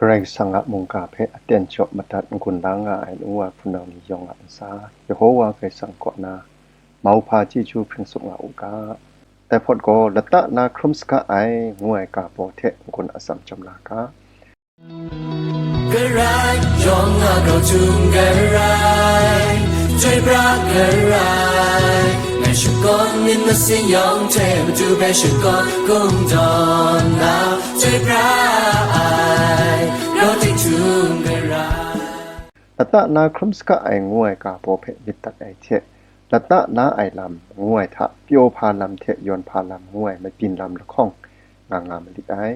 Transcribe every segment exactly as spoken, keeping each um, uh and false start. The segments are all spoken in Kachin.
Karai Kasang a mungga hpe aten jaw madat n-gun la nga ai nu wa hpunau ni yawng a ntsa, Yehowa Karai Kasang kaw na mauhpa chyeju hpring tsup nga u ga. Dai hpawt gaw, lata la hkrum saga ai, ngu ai ga baw hte n-gun atsam chyawm la ga. Karai, yawng a grau htum karai, chyoi pra karai, ngai shakawn myit masin yawng hte matu hpe shakawn kungdawn na, chyoi pra ai, grau htum karai. Lata la hkrum saga ai ngu ai ga baw hpe myit dat ai hte, lata la ai lam ngu ai hta pyaw hpa lam hte yawn hpa lam ngu ai mabyin lam lahkawng nga nga malit ai.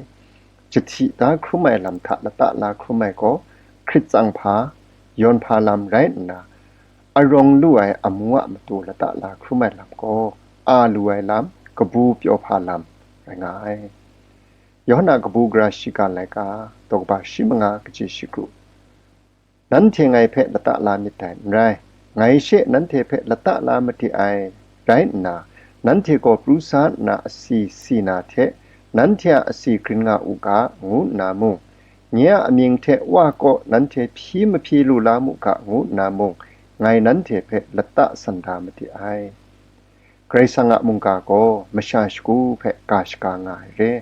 Jahti da hkrum ai lam hta lata la hkrum ai gaw, hkrit tsang hpa, yawn hpa lam rai nna, arawng lu ai amu a matu lata la hkrum ai lam gaw, a lu ai lam, kabu pyaw hpa lam rai nga ai. Yawhan a kabu gara shiga laika, daw kaba shi manga, kaji shi kru. Nanhte ngai hpe lata la myit dai, n rai, ngai she nanhte hpe lata la made ai, rai nna, nanhte gaw pru sa nna asi si na hte, nanhte a asi grin nga u ga, ngu nna mung, nye a amying hte Wa kaw nanhte hpyi mahpyi lu la mu ga, ngu nna mung, ngai nanhte hpe lata san da made ai. Karai Kasang a mungga gaw masha shagu hpe ga shaga nga ai re.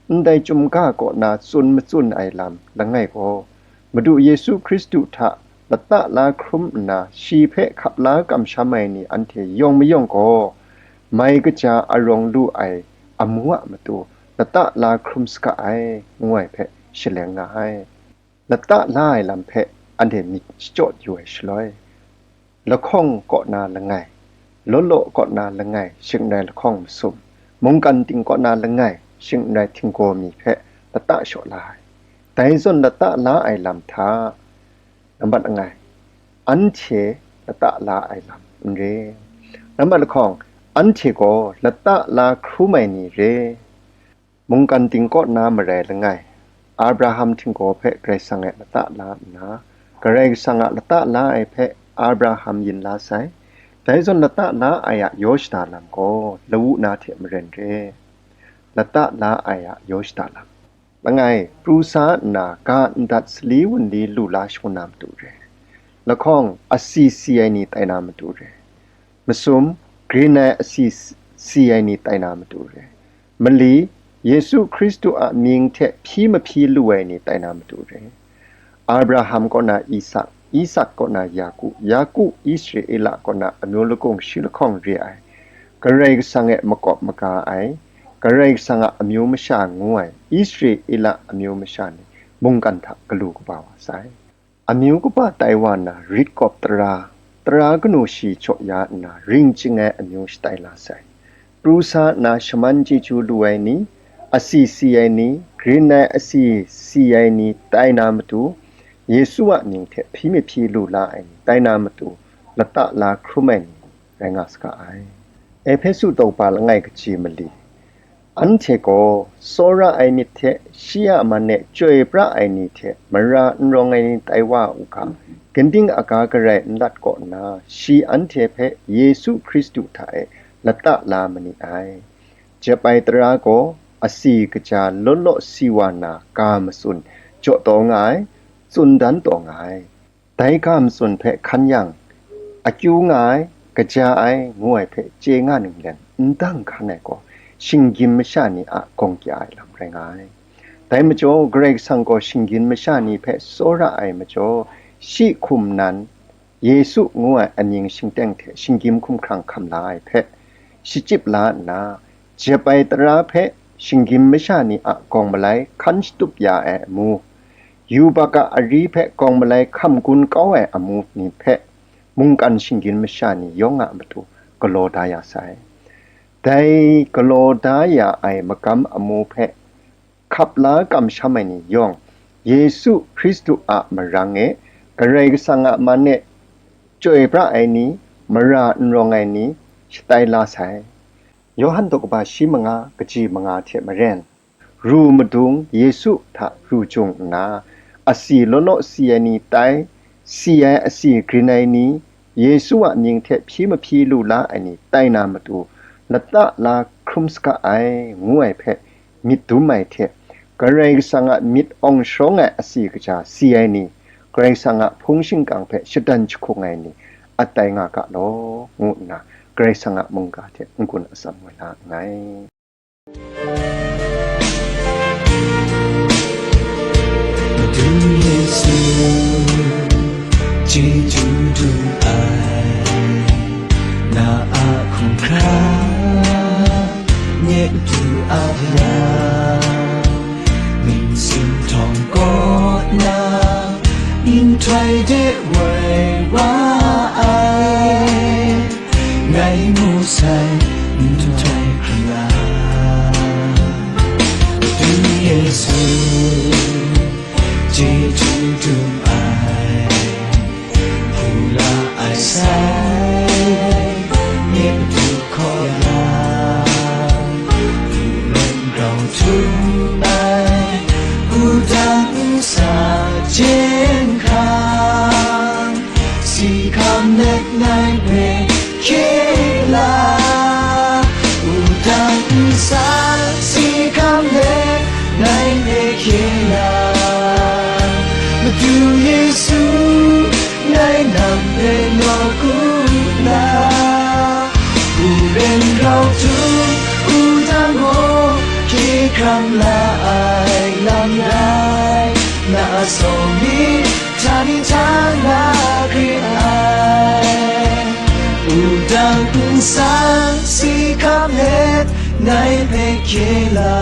Ndai chyum ga kaw na tsun matsun ai lam langai gaw, Madu Yesu Hkristu hta lata la hkrum nna shi hpe hkap la kamsham ai ni anhte yawng mayawng gaw, mai kaja arawng lu ai amu a matu lata la hkrum saga ai, ngu ai hpe shaleng nga ai. Lata la ai lam hpe anhte myit shachyaw yu ai shaloi, lahkawng kaw na langai, law law kaw na langai, shing n rai lahkawng masum, mungkan ting kaw na langai, shing n rai htinggaw mi hpe lata shaw la ai. Dai zawn lata la ai lam hta, nambat langai, anhte lata la ai lam n re. Nambat lahkawng, anhte gaw lata la hkrum ai ni re. Mungkan ting kaw na marai langai, Abraham htinggaw hpe Karai Kasang e lata la nna, Karai Kasang a lata la ai hpe Abraham yin la sai. Dai zawn lata la ai a yaw shada lam gaw lawu na hte maren re. Lata la ai a yaw shada lam. Langai, pru sa nna ga ndat sali wunli lu la shangun na matu re. Lahkawng, asi si ai ni tai na matu re. Masum, grin ai asi si ai ni tai na matu re. Mali, Yesu Hkristu a mying hte hpyi mahpyi lu ai ni tai na matu re. Abraham kaw na Isak, Isak kaw na Yaku, Yaku Israela kaw na amyu lakung shi lahkawng re ai, Karai Kasang e makawp maga ai, Karai Kasang a amyu masha ngu ai Israela amyu masha ni mungkan hta galu kaba wa sai. Amyu kaba tai wa nna rit kawp tara, tara kanu shi jaw ya nna ring chying ai amyu shatai la sai. Pru sa nna shaman chyeju lu ai ni, asi si ai ni, grin ai asi si ai ni tai na matu, Yesu a mying hte hpyi mahpyi lu la ai ni tai na matu, lata la hkrum ai ni rai nga saga ai. Ehpesu daw kaba langai kaji mali. Anhte gaw tsawra ai myit hte shi a man e chyoi pra ai ni hte mara n rawng ai ni tai wa u ga, ginding aga garai n lat kaw nna, shi anhte hpe Yesu Hkristu hta e lata la ma ni ai. Jep ai tara gaw asi kaja law law si wa na ga matsun jaw taw nga ai, tsun dan taw nga ai. Dai ga matsun hpe hkan yang, akyu nga ai, kaja ai, ngu ai hpe chye nga ninglen n dang hkan ai gaw, shinggyim masha ni a gawng kya ai lam rai nga ai. Dai majaw, Karai Kasang gaw shinggyim masha ni hpe tsawra ai majaw, shi hkum nan, Yesu ngu ai amying shingteng hte shinggyim hkumhkrang hkam la ai hpe, shachyip la nna, jep ai tara hpe shinggyim masha ni a gawng malai hkan shatup ya ai amu, yubak a ari hpe gawng malai hkam gun kau ai amu ni hpe, mungkan shinggyim masha ni yawng a matu galaw da ya sai. Dai galaw da ya ai magam amu hpe hkap la kamsham ai ni yawng, Yesu Hkristu a marang e, Karai Kasang a man e chyoi pra ai ni, mara n rawng ai ni, shatai la sai. Yawhan daw kaba shi manga kaji manga hte maren, ru madung Yesu hta ru jung nna, asi law law si ai ni tai, si ai asi grin ai ni, Yesu a mying hte hpyi mahpyi lu la ai ni tai na matu, lata la hkrum saga ai, ngu ai hpe myit dum ai hte, Karai Kasang a myit awng sharawng ai asi kaja si ai ni, Karai Kasang a hpung shingkang hpe shatan jahkung ai ni, at tai nga ga law, ngu nna Karai Kasang a mungga hte n-gun atsam woi la nngai. Madu Yesu, chyeju dum ai, na a hkumhkra, nye du a ya, mying sumhtawng kaw na, nhtoi de woi wa ai, ngai mu sai, nhtoi hkra la. Madu Yesu, chyeju dum ai, hpu la ai sai, nye madu hkaw ya, hpu len grau htum ai, wudang nsa jen hkang, si hkam let ngai hpe hkye la, wudang nsa si hkam let ngai hpe hkye la. Madu Yesu, ngai nang hpe nawku nna, hpu len grau htum, wudang gaw hkye hkrang la ai lam rai, na a saw mi, htani htana hkrit ai, wudang nsang si hkam let ngai hpe hkye la.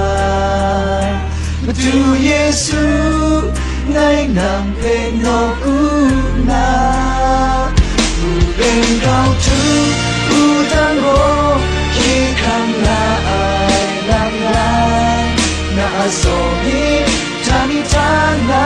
Madu Yesu, ngai nang hpe nawku nna, hpu len grau htum, wudang gaw hkye hkrang la ai lam rai, na a saw mi, htani htana